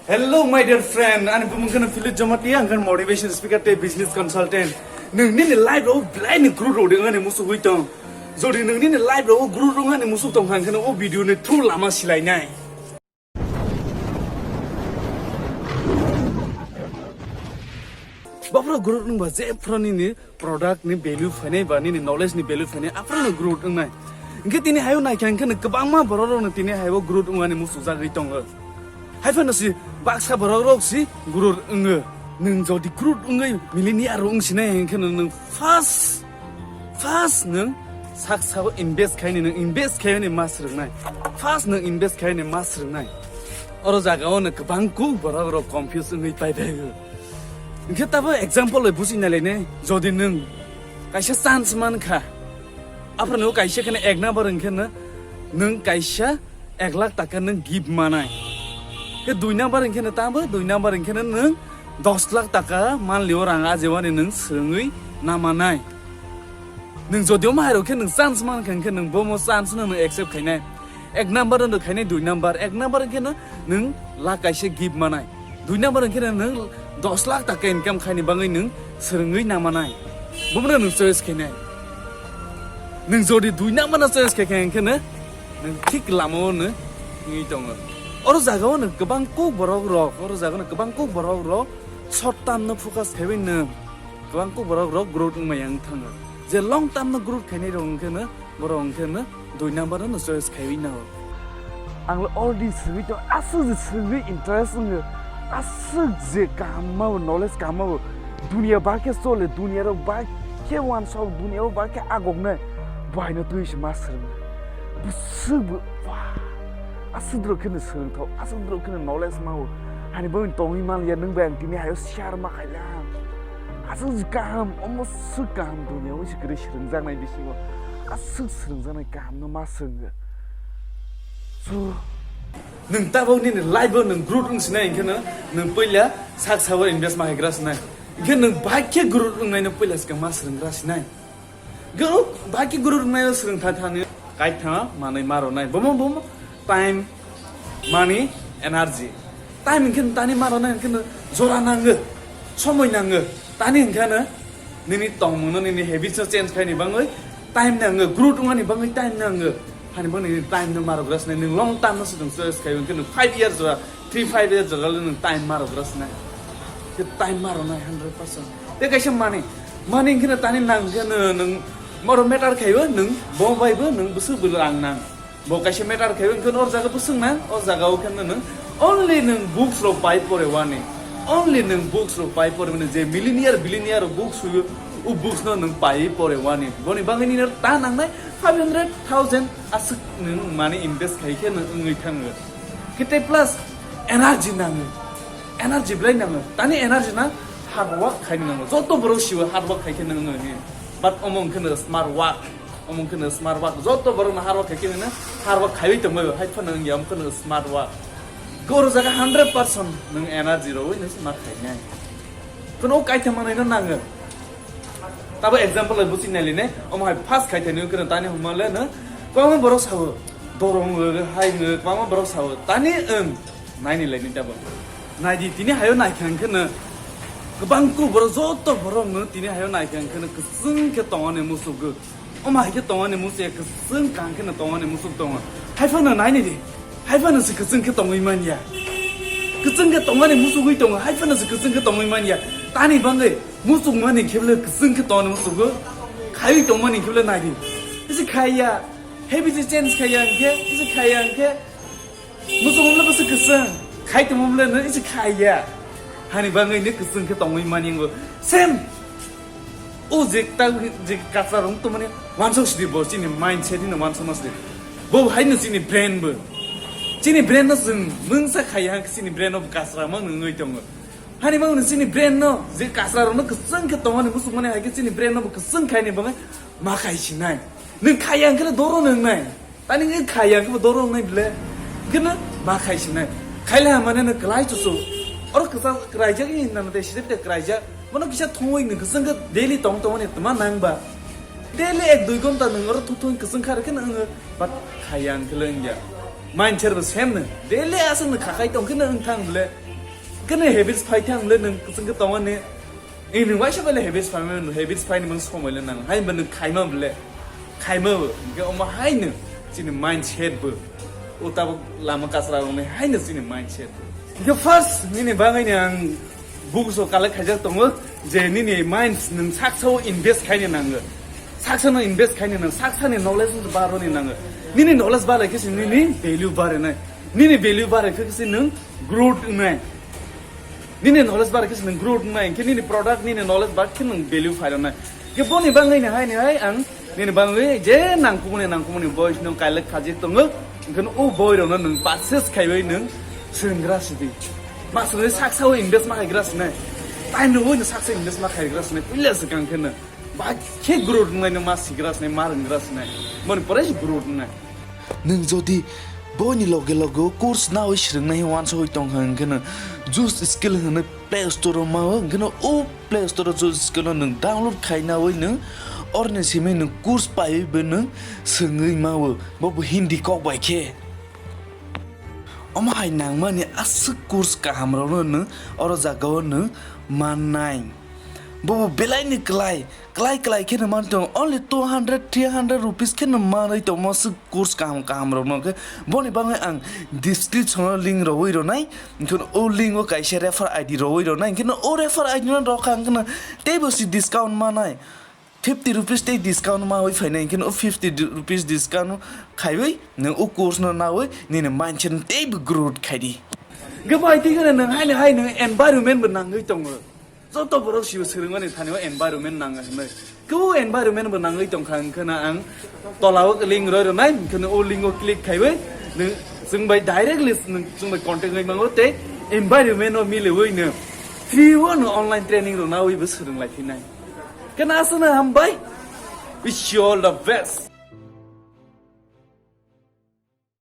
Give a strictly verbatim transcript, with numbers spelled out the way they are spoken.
Hello, my dear friend. Ani bumung kheno Philip Jamatia, ang khe motivation speaker tei business consultant. Nwng nini life rok belai ni growth rok wngani musugwi tong. Jodi nwng nini life rok growth rok wngani musuk tong kha, ang kheno o video ni through lama silainai. Baphra growth wngba je phra nini product ni value phainai ba nini knowledge ni value phainai, aphra no growth wngnai. Hingke tini hayo naikha hingke no kwbangma borok rok no tini hayo growth wngmani musuk jagwi tongo. Hai phano si baksa borok rok si growth wngo. Nwng jodi growth wngwi millionaire rok wngsinai hingke no nwng first, first nwng saksa o invest khaini, nwng invest khaini mas rwngnai. First nwng invest khaini mas rwngnai. Oro jaga o no kwbang kuk borok rok confuse wngwi pai bai o. Hingke tabo example bai busi nalainai, jodi nwng kaisa chance man kha, aphano kaisa kheno ek number hingke no nwng kaisa ek lakh taka nwng gift manai. Ke dui number hingke no tabo, dui number hingke no nwng dos lakh taka manlio rang ajewani nwng swrwngwi namanai. Nwng jodi omo hairok khe nwng chance man kha hingke nwng bomo chance no nwng accept khainai. Ek number no khainai dui number, ek number hingke no nwng lakh kaisa gift manai. Dui number hingke no nwng dos lakh taka income khaini bagwi nwng swrwngwi namanai. Bomo no nwng choice khainai. Nwng jodi dui number no choice khe khe hingke no nwng thik lama o no wngwi tongo. Oro jaga o no kwbang kuk borok rok, oro jaga o no kwbang kuk borok rok short term no focus khaiwi nwng kwbang kuk borok rok growth wngmaya wng thango. Je long term no growth khainai rok hingke no borok hingke no dui number no choice khaiwi no. Ang already swrwngwi tong, aswk je swrwngwi interest wngo, aswk je kaham ma bo, knowledge kaham ma bo, dunia ba khe chole, dunia rok ba khe wansok, dunia rok ba khe agoknai, bo haino twi se ma swrwng. Bwswk bo, wah, aswk drok kheno swrwngthok, aswk drok kheno knowledge ma bo, hani bo tongwi man ya, nwng bai ang tini hayo share ma khaila. Aswk kaham, omo swk kaham dunia o se kwrwi swrwngjaknai bisingo. Aswk swrwngjaknai kaham no ma swrwngya. So, nwng tabok nini life o nwng growth wng sinai hingke no, nwng puila sak sago invest ma haigra sinai. Hingke nwng bai khe growth wngnai no puila swkang ma swrwng gra sinai. Guru, baki guru rwnai o swrwng thai thani, kaitha manwi ma rwnai. Bomo, bomo, time, money, energy. Time hingke tani ma rwnai hingke no jora nango, somoi nango. Tani hingke no nini tongmung no, nini habits no change khaini bagwi time nango, growth wngmani bagwi time nango. Hani bagwi nini time no ma rwgra sinai, nwng long term no swrwng choice khai hingke no five years jora, three five years jora le nwng time ma rwgra sinai. Ke time ma rwnai hundred percent. Te kaisa money, money hingke no tani nang hingke no nwng moro matter khaibo nwng bo bai bo nwng bwswk bo rang nang. Bo kaisa matter khaibo hingke no or jaga bwswk nang, or jaga o hingke no nwng only nwng books rok pai pore wani. Only nwng books rok pai pore wani, je millionaire, billionaire rok books suyo, o books no nwng pai pore wani. Boni bagwi nini ta nangnai five hundred thousand aswk nwng money invest khai khe nwng wngwi thango. Kete plus energy nango. Energy belai nango. Tani energy na hard work khaini nango. Joto borok siwo hard work khai khe nwng wngwi. But omo wngkhe no smart work. Omo wngkhe no smart work. Joto borok no hard work khai khe nwng hard work khaiwi tongbai bo. Hai phano wngya omo wngkhe no smart work. Goro jaga hundred percent nwng energy rwwi nwng smart khainai. Kono kaitha manwi no nango. Tabo example bai busi nai line, omo hai first khai thani wngkhe tani hwnma le no, kwbangma borok sao, dorong wng, hai wng, kwbangma borok sao, tani wng, naini laini tabo. Naidi tini hayo naikha hwnkhe no, kwbang kuk borok, joto borok no tini hayo naikha hwnkhe no, kwchwng khe tongani musugo. Omo hai khe tongani musugo, kwchwng kang khe no tongani musuk tongo. Hai phano naini di, hai phano se kwchwng khe tongwi manya. Kwchwng khe tongani musugwi tongo, hai phano se kwchwng khe tongwi manya. Tani bangwi, Muchungmani khe bwle kwchwng khe tongmani muchungo, khaiwi tongmani khe bwle naidi. Isi khaiya, habit se change khaiya hwnkhe, isi khaiya hwnkhe, muchungma bwle bwswk kwchwng, khai tongma bwle no isi khaiya. Hani bagwi no kwchwng khe tongwi mani wngo. Same, o je ta, je kasra rung tongmani wansok sidi bo, chini mindset hino wansok ma sidi. Bo haino chini brain bo. Chini brain no chwng mungsa khaiya hwnkhe chini brain no bo kasra mang nungwi tongo. Hani bagwi chini brain no, je kasra rok no kwchwng khe tongmani muchungmani hai khe chini brain no bo kwchwng khaini bagwi ma khai sinai. Nwng khaiya hwnkhe le doro nwngnai. Tani nwng khaiya hwnkhe bo doro wngnai bile. Hwnkhe no ma khai sinai. Khaile hamane no kwlai chuchu. Oro kwchang kwraijak ni nang tei sida bida kwraijak. Bono kisa thongwi nwng kwchwng khe daily tong tongmani tma nang ba. Daily ek dui ghonta nwng oro thuk thung kwchwng kha rwkhe no wngo. But khaiya hwnkhe le wngya. Mindset bo same no. Daily aswk no khakai tong khe no wng thang bile. Kene habits phai thang le nung kusung ke tongo ne. Ini waisa bale habits phai me habits phai ni mang somoi le nang. Hai ban nung khaima bale. Khaima bo. Ke omo hai nung. Chini mindset bo. O tabuk lama kasra rong ne hai nung chini mindset bo. Ke first nini bangai ni ang books o collect khaijak tongo. Je nini minds nung saksa o invest khaini nango. Saksa no invest khaini nang. Saksa ni knowledge no baro ni nango. Nini knowledge bare khe nini value bare nai. Nini value bare khe nung growth nai. Nini knowledge bar khe nung growth nai, khe nini product, nini knowledge bar khe nung value phai rwnai. Khe boni bangwi ni hai ni hai ang nini bangwi je nangkumuni nangkumuni boys nung kailak khajik tongo, hwnkhe o boy rokno nung purchase khaiwi nung swrwng gra sidi. Ma swrwngwi saksa o invest ma khai gra sinai. Time rwwi nung saksa invest ma khai gra sinai. Puila swkang khe nung. Ba khe growth wngnai no ma sigra sinai, ma rwnggra sinai. Moni pore se growth wngnai. Nwng jodi boini loge loge o course nawi swrwngnai wansugwi tongkha hwnkhe no Juice Skill hwnwi Play Store o mao, hwnkhe no o Play Store o Juice Skill no nwng download khai nawi nwng orni simi nwng course paiwi bo nwng swngwi mao. Bo bo Hindi kok bai khe. Omo hai nangmani aswk course kaham rokno nwng oro jaga o nwng mannai. Bo bo belai ni kwlai. Klai klai khe no man tong, only two hundred, three hundred rupees khe no manwi tongmo swk course kaham kaham rok no khe. Boni bagwi ang description o link rogwi ronai, hwnkhe o link o kaisa refer I D rogwi ronai, hwnkhe no o refer I D no rokha hwnkhe no teibo si discount manai, fifty rupees tei discount mawi phainai, hwnkhe no o fifty rupees discount khaiwi nwng o course no nawi nini mindset no teibo growth khaidi. Hwnkhe bai twi kheno nwng haino hai nwng environment bo nangwi tongo. Joto borok sibo swrwngmani thani o environment nang hinwi. Kebo environment bo nangwi tongkha hwnkhe na ang tola o link roi rwnai, hwnkhe o link o click khaiwi nwng chwng bai directly nwng chwng bai contact wngwi mango tei environment o miliwi nwng free o nwng online training rwna wi bo swrwng lai phinai. Khe na aswkno hambai. Wish you all the best.